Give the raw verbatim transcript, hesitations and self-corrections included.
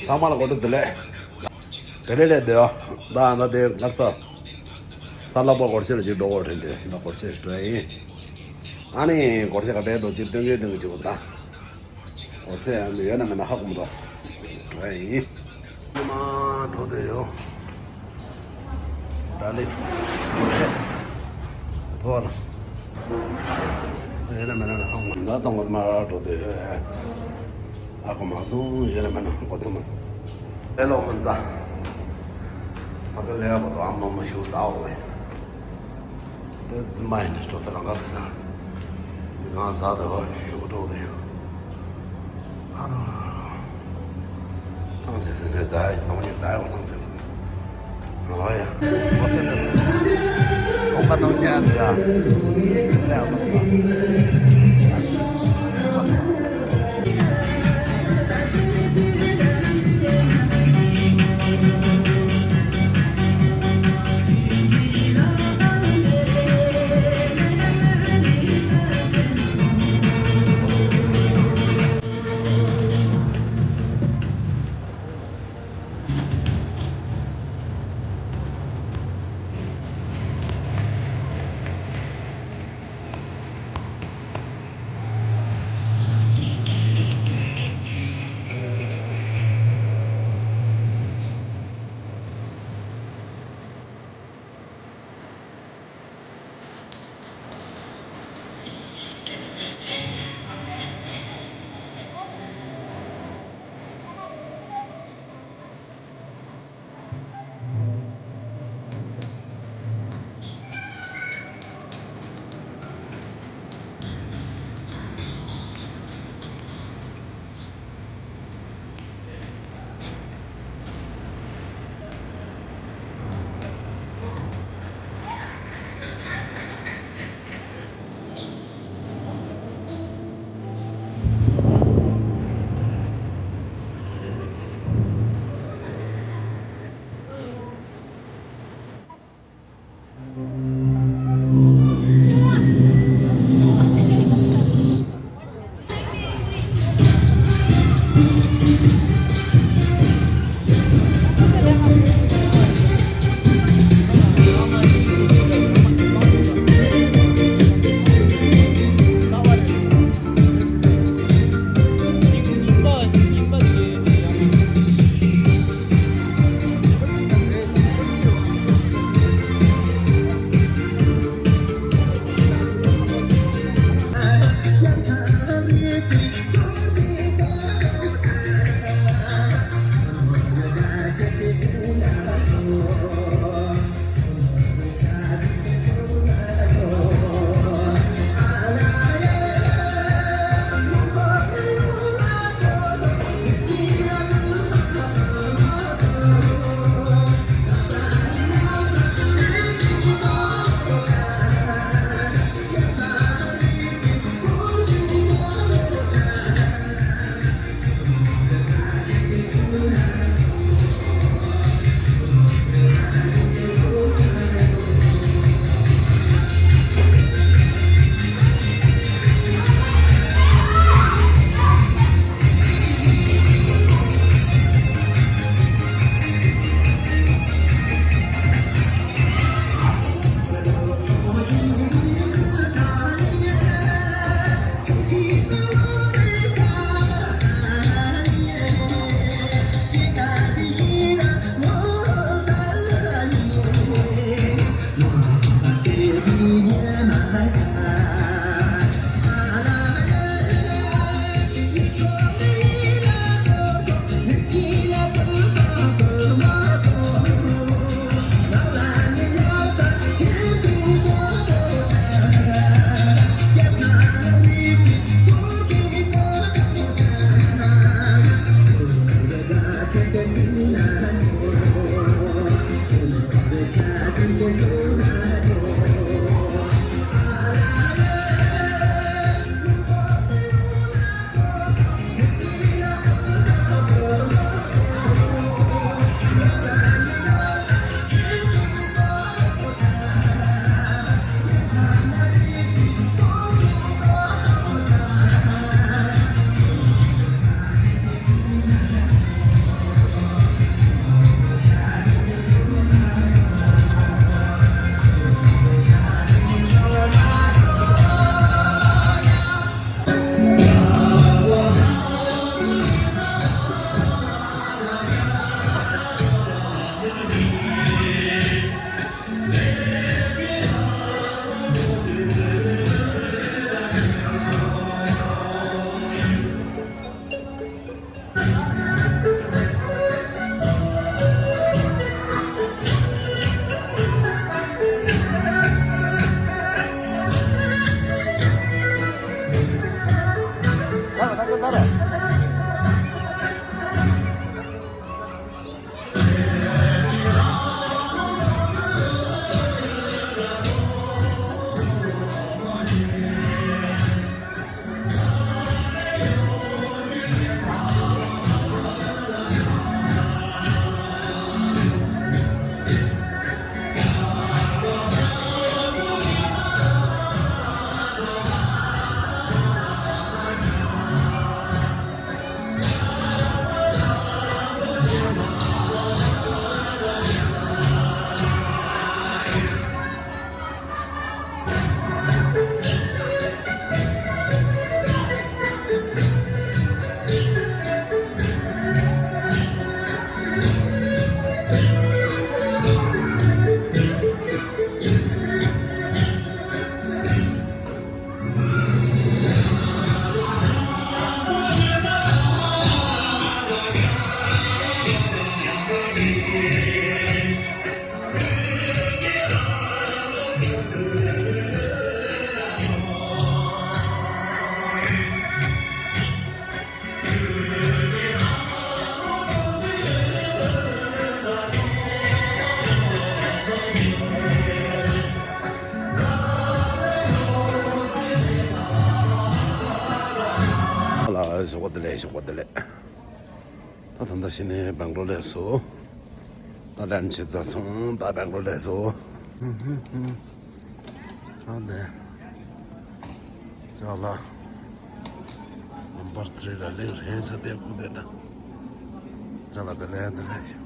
ཚང་མ་ལ་སྒོར་བདེ་ལེགས། བདེ་ལེགས་ལས་བདེ་བ། ད་ང་དེ་ལགས་ས། ས་ལག་པ་སྒོར་གཞས་ལ་ཅིག་འགྲོ་དགོས་རེད་འདི་ད་སྒོར་གཞས་ཞིག་འགྲོ་ཡ་ཡིན། ཨ་ནི་སྒོར་གཞས་ག་འདྲའི་འདུག་ཅིག་སྟོན་གི་སྟོན་གི་བྱེད་དགོས་ད། སྒོར་གཞས་ཡང་ཡོད་ན་མེད་ན་ཧ་གོ་མི་འདུག་འགྲོ་ཡ་ཡིན། མ་འགྲོ་བསྡད་ཡོད། ད་ལེ། ཐོ་བ་ལ། ཡོད་ན་མེད་ན་ཧང་མ་ན་གཏོང་བར་མ་འགྲོ་དེ། ཨ་ཁོ་མ་སོང་ཡོད་ན་མེད་ན་གོ་ཚོད་མ། ཨེ་ལོ་མིན་ད། ཨ་ཁོ་ལས་ཨ་ཁོ་ཨ་མ་མ་ཞུ་ཙའོ་བས། དེ་རྫུན་མ་ཡིན་ན་སྤྲོ་ས་རང་ག་རེ་ཟ། དེ་གང་ཟ་དེ་བ་ཞུ་གི་འགྲོ་དེ། ཨ་རོ། ཐང་ཆད་ཟིན་ནས་ཟ་ཡི་ནོ་ཉི་ཟ་ཡོང་ཐང་ཆད་ཟིན། ཨོ་ཡ། ཨོ་ཟེར་ནས། ཨོ་ཀ་ནོ་ཉ་ཟེར་ཡ། ལས་སོང་ས། ཞོགས་པ་བདེ་ལེགས། ཞོགས་པ་བདེ་ལེགས། ད་ད་ལྟ་ཕྱི་ནས་སྦེང་ལོར་སླེབས་སོང་། ད་ལན་ཆེ་ཙ་སོང་། ད་སྦེང་ལོར་སླེབས་སོང་། ཨ་ནི། ཅ་ལག་ནམ་བར་ཐི་རི་ལ་ལེགས་རེད་ས་དེ་ཀུ་དེ་ད། ཅ་ལག་དེ་ལས་དེ་ལས།